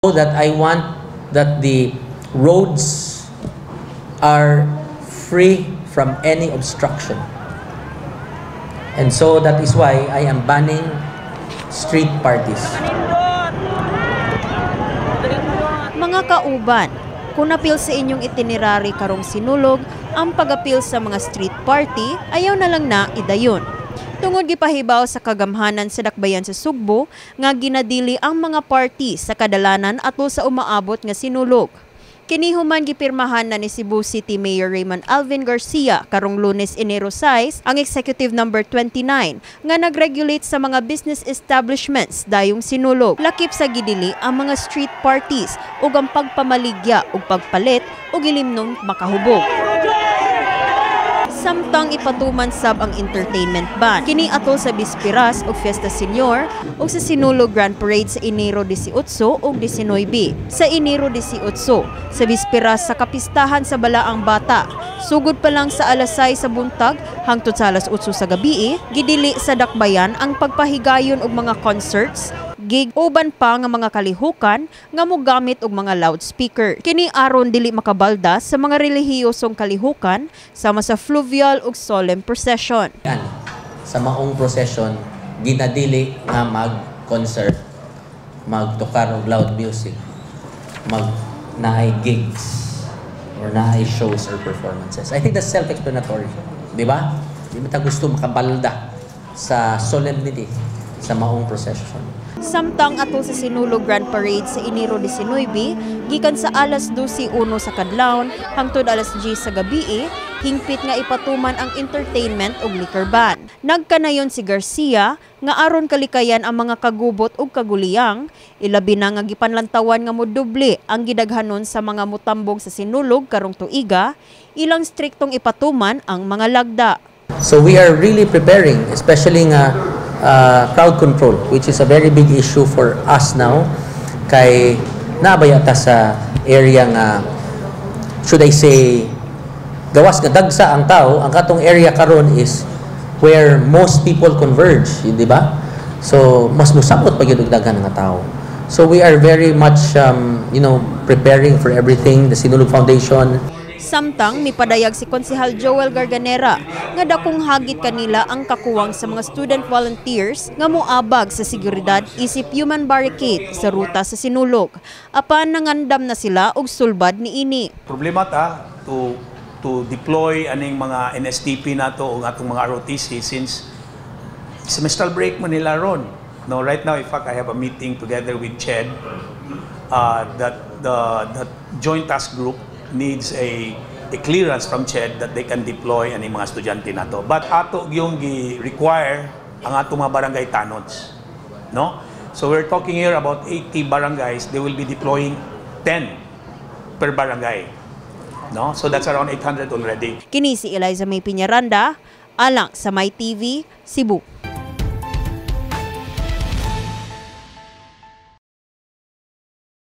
That I want that the roads are free from any obstruction. And so that is why I am banning street parties. Mga kauban, kung napil sa inyong itinerary karong Sinulog ang pagapil sa mga street party, ayaw na lang na idayon. Tungod gipahibaw sa kagamhanan sa dakbayan sa Sugbo nga ginadili ang mga party sa kadalanan atol sa umaabot nga Sinulog. Kini human gipirmahan na ni Cebu City Mayor Raymond Alvin Garcia karong Lunes, Enero 6, ang Executive Number 29 nga nagregulate sa mga business establishments dayong Sinulog. Lakip sa gidili ang mga street parties ug ang pagpamaligya ug pagpalit og ilimnong makahubog. Samtang ipatuman sab ang entertainment ban. Kini atol sa Bispiras ug Fiesta Senior ug sa Sinulog Grand Parade sa Enero 18 ug 19. Sa Enero 18, sa Bispiras sa kapistahan sa Balaang Bata, sugod pa lang sa alas 6 sa buntag hangtod sa alas 8 sa gabi, gidili sa dakbayan ang pagpahigayon og mga concerts, gig, uban pa nga mga kalihukan nga mogamit og mga loudspeaker. Kini aron dili makabalda sa mga relihiyosong kalihukan sama sa fluvial ug solemn procession. Yan, sa maong procession, ginadili nga mag-concert, magtukar og loud music, mag naay gigs or naay shows or performances. I think that's self-explanatory. Di ba? Di ba ta gusto makabalda sa solemnity sa maong procession? Samtang atol sa Sinulog Grand Parade sa Enero 19, gikan sa alas 12:01 sa kadlawon hangtod alas 10 sa gabi, hingpit nga ipatuman ang entertainment ug liquor ban. Nagkanayon si Garcia nga aron kalikayan ang mga kagubot ug kaguliyang, ilabi na nga gipanlantawan nga modoble ang gidaghanon sa mga mutambong sa Sinulog karong tuiga, ilang striktong ipatuman ang mga lagda. So we are really preparing, especially nga crowd control, which is a very big issue for us now. Kay naabaya ta sa area nga, should I say, gawas nga dagsa ang tao, ang katong area karon is where most people converge, di ba? So, mas musabot pa gyud og daghan nga tao. So we are very much preparing for everything, the Sinulog Foundation. Samtang mipadayag si Konsehal Joel Garganera nga dakong hagit kanila ang kakuwang sa mga student volunteers nga moabag sa seguridad isip human barricade sa ruta sa Sinulog. Apan nangandam na sila og sulbad niini. Problema ta to deploy aning mga NSTP nato o atong mga ROTC since semestral break man nila ron. No, right now, in fact, I have a meeting together with CHED that the joint task group needs a clearance from CHED that they can deploy aning mga estudyante nato. But ato yung gi-require ang atong mga barangay tanods. No? So we're talking here about 80 barangays. They will be deploying 10 per barangay. No? So that's around 800 already. Kini si Eliza May Piñaranda, alang sa My TV, Cebu.